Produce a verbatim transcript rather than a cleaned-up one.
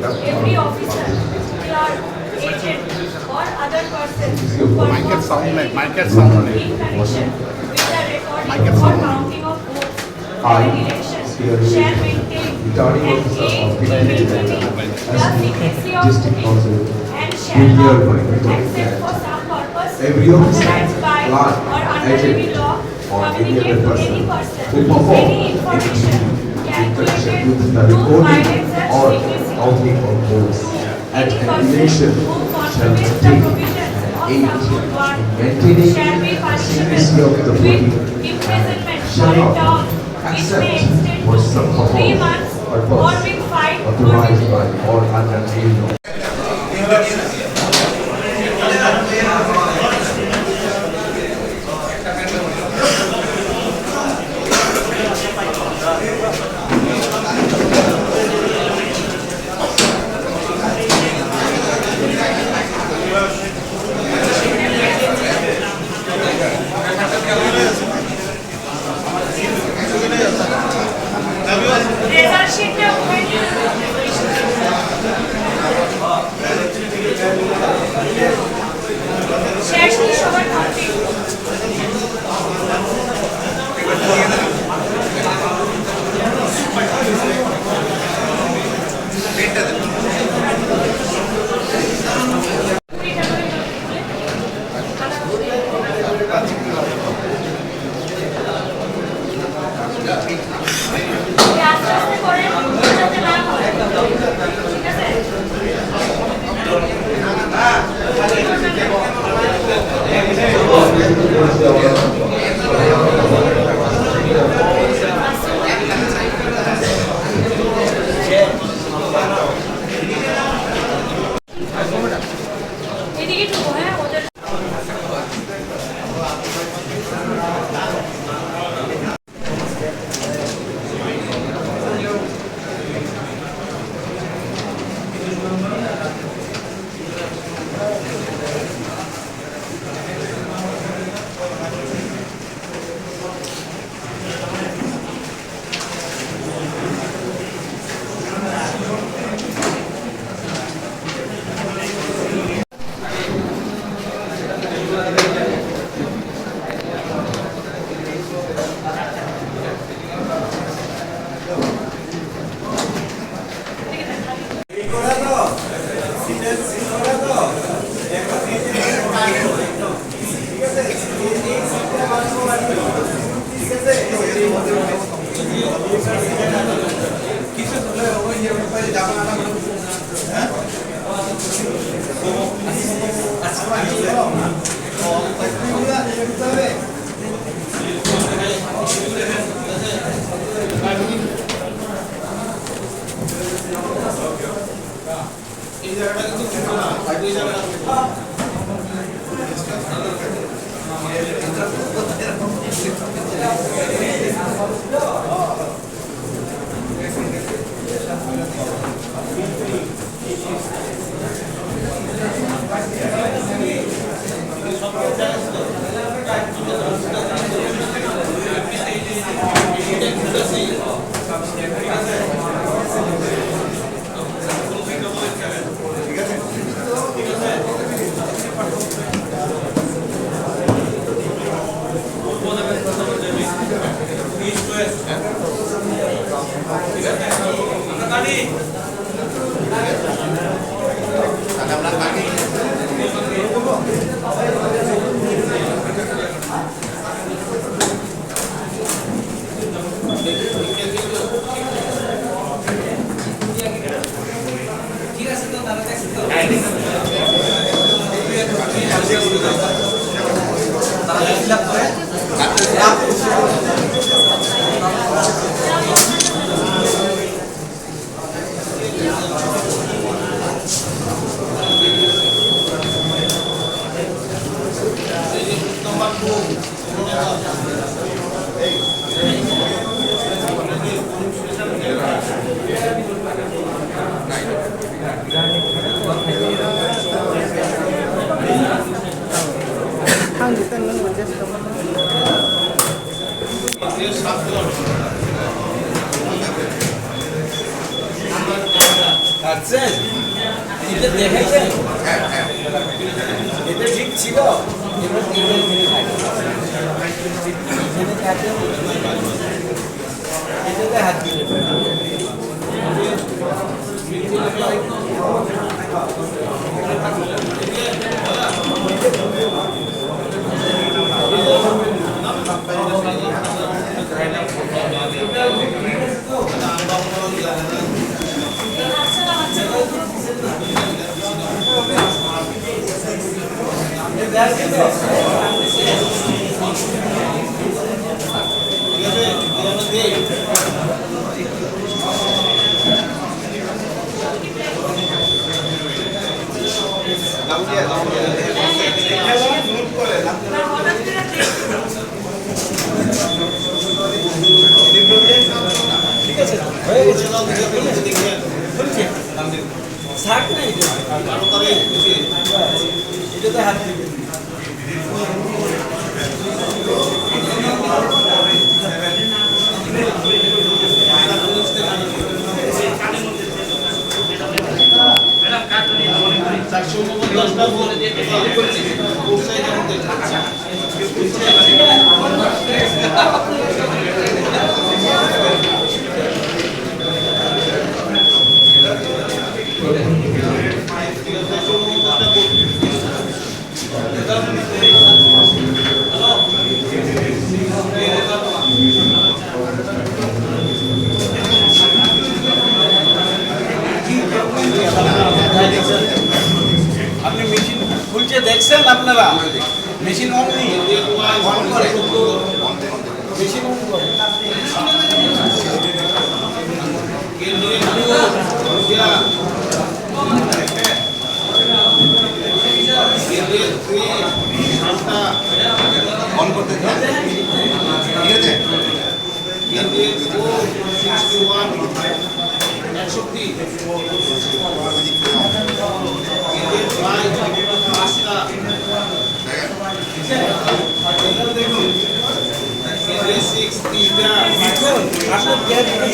Every officer, clerk, agent, or other person who performs service in connection with the recording or counting of votes at an election shall maintain and aid in maintaining the secrecy of voting and shall not, except for some purpose authorized by or under any law, communicate to any person any information calculated to violate such secrecy. At an election shall contain an aid in maintaining the secrecy of the voting and shall not, except for some purpose authorized by or under any law. আছেন? এটা দেখাইছেন? এটা ঠিক ছিল? এবার এটা এখানে থাকে। এখানে থাকে। এটাতে হাত দিলে। ঠিক আছে, হয়ে গেছে। বুঝছি। থাক না এটা। এটা তো হাত দিবে। আপনি মেশিন খুলছে দেখছেন আপনারা? মেশিন অন নেই। অন করে। মেশিন অন করে। অন করতে দিন। ঠিক আছে? একষট্টি। সিক্সটি। মিঠুন, আপনার ক্যাপ কি?